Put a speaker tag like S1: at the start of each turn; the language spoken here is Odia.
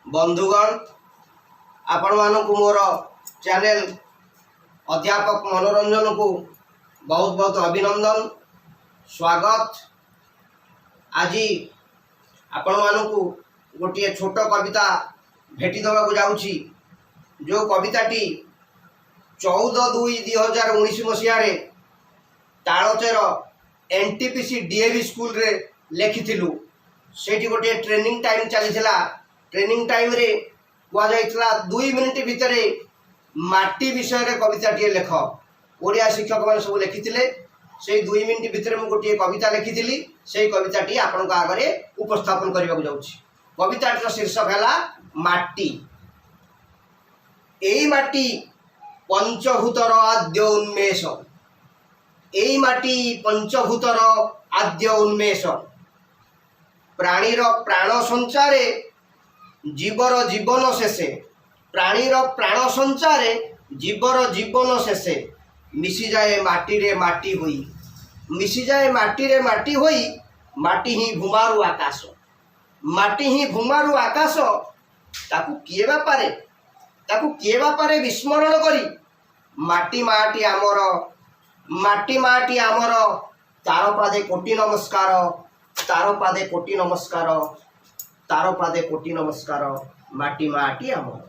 S1: ବନ୍ଧୁଗଣ, ଆପଣମାନଙ୍କୁ ମୋର ଚ୍ୟାନେଲ ଅଧ୍ୟାପକ ମନୋରଞ୍ଜନକୁ ବହୁତ ବହୁତ ଅଭିନନ୍ଦନ, ସ୍ୱାଗତ। ଆଜି ଆପଣମାନଙ୍କୁ ଗୋଟିଏ ଛୋଟ କବିତା ଭେଟି ଦେବାକୁ ଯାଉଛି, ଯେଉଁ କବିତାଟି 14/2/2019 ମସିହାରେ Talcher N T P C D A ଭି ସ୍କୁଲରେ ଲେଖିଥିଲୁ। ସେଇଠି ଗୋଟିଏ ଟ୍ରେନିଂ ଟାଇମ୍ ଚାଲିଥିଲା। ଟ୍ରେନିଂ ଟାଇମ୍ରେ କୁହାଯାଇଥିଲା, 2 ମିନିଟ୍ ଭିତରେ ମାଟି ବିଷୟରେ କବିତାଟିଏ ଲେଖ। ଓଡ଼ିଆ ଶିକ୍ଷକମାନେ ସବୁ ଲେଖିଥିଲେ। ସେଇ 2 ମିନିଟ୍ ଭିତରେ ମୁଁ ଗୋଟିଏ କବିତା ଲେଖିଥିଲି। ସେଇ କବିତାଟି ଆପଣଙ୍କ ଆଗରେ ଉପସ୍ଥାପନ କରିବାକୁ ଯାଉଛି। କବିତାଟିର ଶୀର୍ଷକ ହେଲା ମାଟି। ଏଇ ମାଟି ପଞ୍ଚଭୂତର ଆଦ୍ୟ ଉନ୍ମେଷ, ଏଇ ମାଟି ପଞ୍ଚଭୂତର ଆଦ୍ୟ ଉନ୍ମେଷ। ପ୍ରାଣୀର ପ୍ରାଣ ସଞ୍ଚାରେ ଜୀବର ଜୀବନ ଶେଷେ, ପ୍ରାଣୀର ପ୍ରାଣ ସଞ୍ଚାରେ ଜୀବର ଜୀବନ ଶେଷେ ମିଶିଯାଏ ମାଟିରେ ମାଟି ହୋଇ, ମିଶିଯାଏ ମାଟିରେ ମାଟି ହୋଇ। ମାଟି ହିଁ ଭୂମାରୁ ଆକାଶ, ମାଟି ହିଁ ଭୂମାରୁ ଆକାଶ। ତାକୁ କିଏ ବା ପାରେ, ତାକୁ କିଏ ବା ପାରେ ବିସ୍ମରଣ କରି? ମାଟି ମାଟି ଆମର, ମାଟି ମାଟି ଆମର, ତାର ପାଦେ କୋଟି ନମସ୍କାର, ତାର ପାଦେ କୋଟି ନମସ୍କାର, ତାର ପାଦେ କୋଟି ନମସ୍କାର। ମାଟି ମାଟି ଆମର।